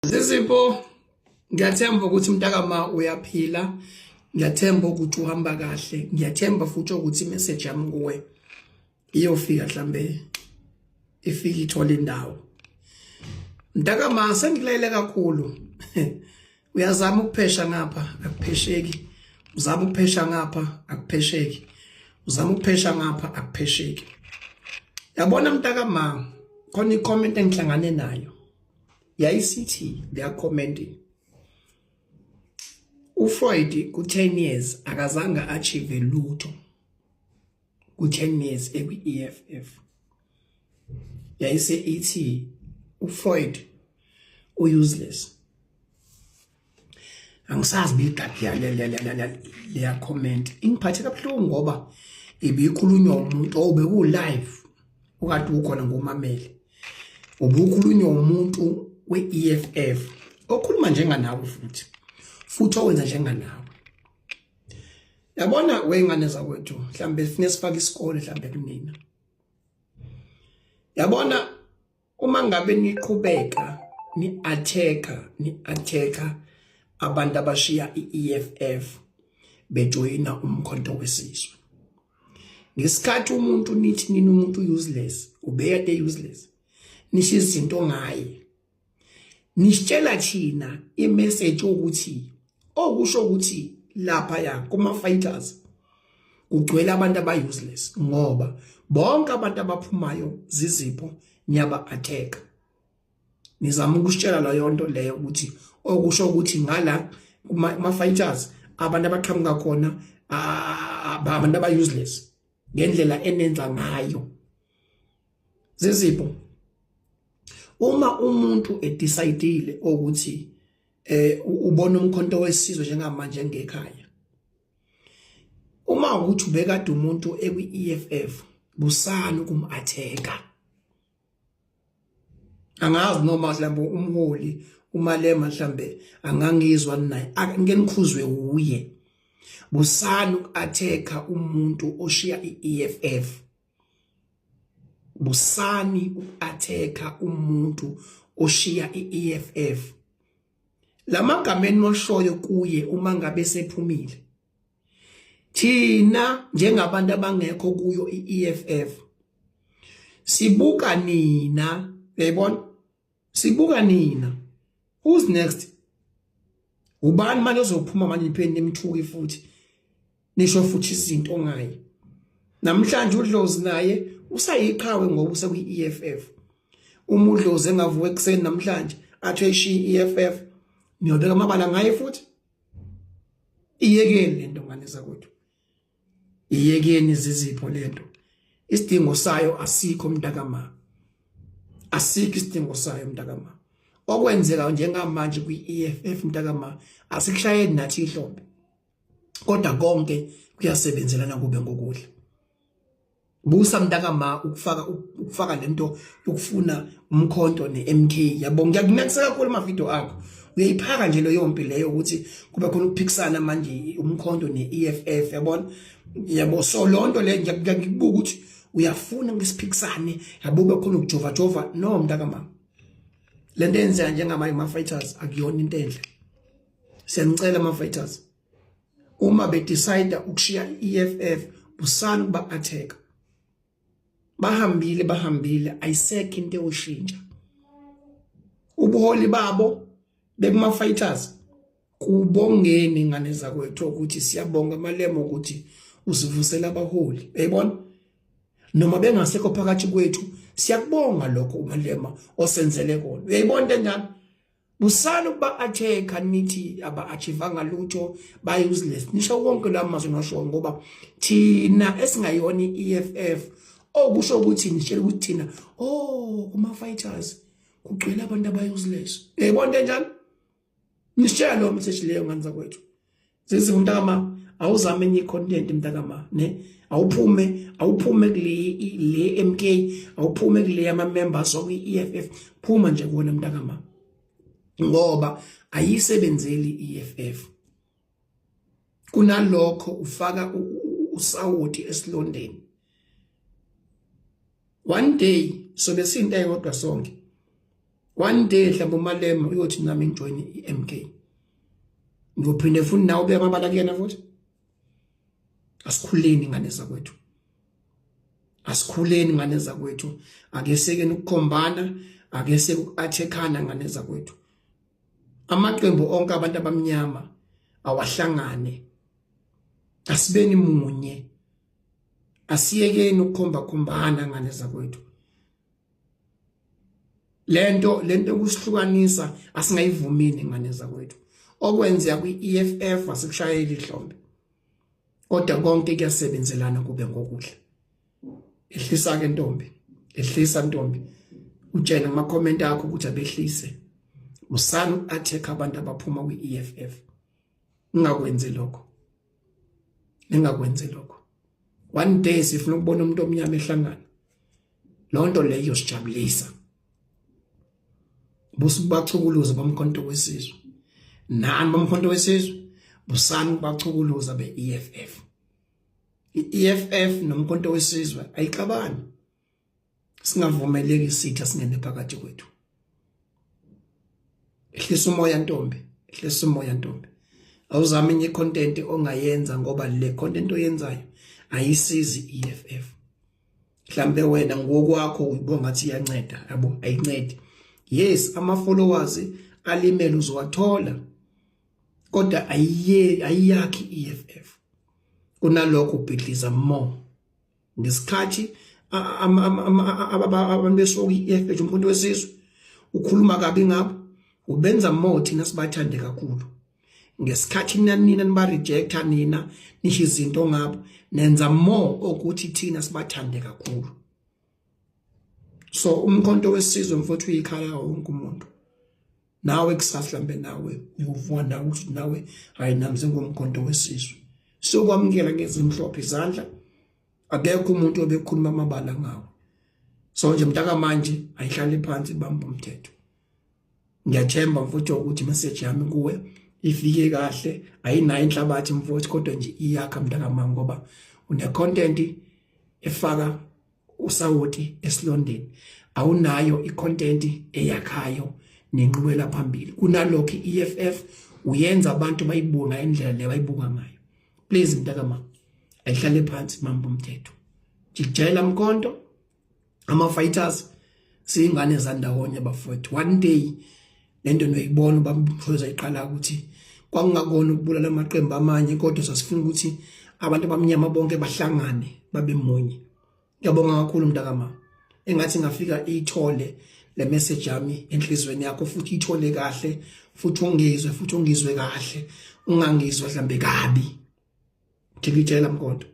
Zizipho, ngiyathemba ukuthi mntakama uyaphila, ngiyathemba ukuthi uhamba kahle, ngiyathemba futhi ukuthi imessage yami kuwe iyofika mhlambe ifike ithole indawo. Mntakama sengilele kakhulu. Uyazama ukuphesha ngapha akuphesheki. Uzama ukuphesha ngapha akuphesheki. Uzama ukuphesha ngapha akuphesheki. Yabona mntakama khona i-comment engihlangane nayo. Yayisithi leya comment uFloyd ku-10 years akazange achieve lutho ku-10 years ekwi-EFF. Yayise ithi uFloyd u-useless. Angisazi bigadi leya comment ingiphathe kabuhlungu ngoba ibikhulunywa umuntu obeku live ukade ukhona ngomamele ubukhulunywa umuntu we-EFF okhuluma njenganawe futhi futhi owenza njenganawe. Yabona wengane zakwethu, mhlambe sifune sifake isikole mhlambe kunina. Yabona uma ngabe niqhubeka ni-attack-a ni-attack-a abantu abashiya i-EFF bejoyina uMkhonto weSizwe. Ngesikhathi umuntu nithi nina umuntu useless, ubekade useless. Nisho izinto ngaye. Nisitshela thina imessage ukuthi okusho ukuthi lapha ya kuma fighters kugcwele abantu aba useless ngoba bonke abantu abaphumayo zizipho niyaba attack. Nizama ukusitshela leyo nto leyo ukuthi okusho ukuthi ngala kuma fighters abantu abaqhamuka khona abantu aba useless ngendlela enenza ngayo. Zizipho, uma umuntu edecide ukuthi ubona uMkhonto weSizwe njengamanje ngekhaya, uma ukuthi ubekade umuntu ekwi-EFF, busani ukum-attack-a. Angazi noma mhlawumbe umholi uMalema mhlambe angangizwa naye, ngeke nikhuzwe uye. Busani uku-attack-a umuntu oshiya i-EFF. Busani uku-attack-a umuntu oshiya i-EFF. Lamagama eniwashoyo kuye uma ngabe sephumile, thina njengabantu abangekho kuyo i-EFF sibuka nina, uyayibona, sibuka nina. Who's next? Ubani manje ozophuma manje niphinde nimthuki futhi nisho futhi izinto ngaye? Namhlanje uDlozi naye usayiqhawe ngoba usekwi-EFF. Uma uDlozi engavuka ekuseni namhlanje athi uyayishiya i-EFF, niyobeka amabala ngaye futhi. Iyekeni lento ngane zakwethu, iyekeni zizipho lento, isidingo sayo asikho mntakama, asikho isidingo sayo mntakama. Okwenzeka njengamanje kwi-EFF mntakama asikushayeli nathi ihlombe, kodwa konke kuyasebenzelana kube ngokuhle. Busa mntakama ukufaka lento yokufuna uMkhonto neMK, yabo. Ngiyakunakisa kakhulu ama video akho, uyayiphaka nje leyo mpi leyo ukuthi kube khona ukuphikisana manje uMkhonto neEFF, yabona, yabo. So lonto le ngikubuka ukuthi uyafuna ngisiphikisane, yabo, kube khona ukujova jova. No mntakama, lento eyenzeka njengamanje ama fighters akuyona into enhle. Siyanicela ama fighters, uma bedecide ukushiya i-EFF, busani ukuba attack. Bahambile, bahambile, ayisekho into eyoshintsha. Ubuholi babo bekuma fighters kubongeni ngane zakwethu ukuthi siyabonga Malema ukuthi usivusela abaholi, uyayibona, noma bengasekho phakathi kwethu, siyakubonga lokho uMalema osenzele kona, uyayibona into enjalo. Busani ukuba attack nithi aba-achievanga lutho, ba-useless, nisho wonke la mazwi ngasho ngoba thina esingayona i-EFF, okusho ukuthi nitshela ukuthi thina oh kuma-fighters kugcwele abantu aba-useless, uyayibona into enjalo. Nisitshela lo message leyo ngane zakwethu. Zizi mntakama, awuzame enye content mntakama, ne awuphume, awuphume kule le MK, awuphume kule ama members okwi EFF, phuma nje kuwona mntakama, ngoba ayisebenzeli EFF. Kunalokho ufaka usawoti esilondeni. One day sobe sinto eyodwa sonke. One day mhlawumbe uMalema uyothi nami ngijoin iMK. Ngiyophinde futhi nawe ubeka amabala kuyena futhi. Asikhuleni ngane zakwethu. Asikhuleni ngane zakwethu. Ake sekeni ukukhombana, ake sekuathekana ngane zakwethu. Amaqembu onke abantu abamnyama awahlangane. Asibeni munye. Asiyekeni ukukhomba khombana ngane zakwethu. Lento kusihlukanisa asingayivumini ngane zakwethu. Okwenzeka kwi-EFF asikushayeli ihlombe, kodwa konke kuyasebenzelana kube ngokuhle. Ehlisa ke ntombi, ehlisa ntombi, utshene kuma comment akho ukuthi abehlise. Musani uku-attack abantu abaphuma kwi-EFF, ningakwenzi lokho, ningakwenzi lokho. One day sifuna ukubona umuntu omnyama ehlangana, lonto leyo iyosijabulisa. Busubachukuluza bomkhonto wesizwe, nani bomkhonto wesizwe, busani ukubachukuluza be-EFF. I-EFF nomkhonto wesizwe ayixabani, singavumeleki isitha singene phakathi kwethu. Ehlisa umoya ntombi, ehlisa umoya ntombi. Awuzame enye content ongayenza, ngoba le content oyenzayo ayisizi EFF. Mhlambe wena ngokwakho uyibonga ngathi iyanceda, yabo, ayincedi. Yes, ama followers alimele uzowathola, kodwa ayiye ayiyakhi EFF. Kunalokho ubhidliza more. Ngesikhathi abantu besuka i-EFF, umuntu wesizwe ukhuluma kabi ngabo, ubenza more thina sibathande kakhulu. Ngesikhathi nina niba rejecta, nina nisho izinto ngabo, nenza more ukuthi thina sibathande kakhulu. So umkhonto wesizwe mfowethu uyikhala wonke umuntu. Nawe kusasa mhlambe nawe uyovuka nawe ukuthi nawe hayi, nami sengomkhonto wesizwe. Sokwamukela ngezimhlophe izandla, akekho umuntu obekhuluma amabala ngawo. So nje mntaka manje ayihlale phansi, bamba umthetho. Ngiyathemba mfowethu ukuthi message yami kuwe ifike kahle, ayinayo inhlabathi mfowethu, kodwa nje iyakha mntaka mama, ngoba une content efaka usawoti esilondeni, awunayo icontent eyakhayo nenqubela phambili. Kunalokho iEFF uyenza abantu bayibuka indlela le bayibuka ngayo. Please mntaka mama, ayihlale phansi, mamba umthetho. Jikijela mkhonto, ama fighters siyingane zandawonye bafowethu. One day lento noyibona ubamkhoza iqala ukuthi kwakungakona ukubulala amaqembu amanye, kodwa sasifuna ukuthi abantu abamnyama bonke bahlangane babe munye. Ngiyabonga kakhulu mntakama, engathi ngafika ithole le message yami enhlizweni yakho, futhi ithole kahle, futhi ungizwe, futhi ungizwe kahle, ungangizwa mhlambe kabi. Jikijela mkhonto.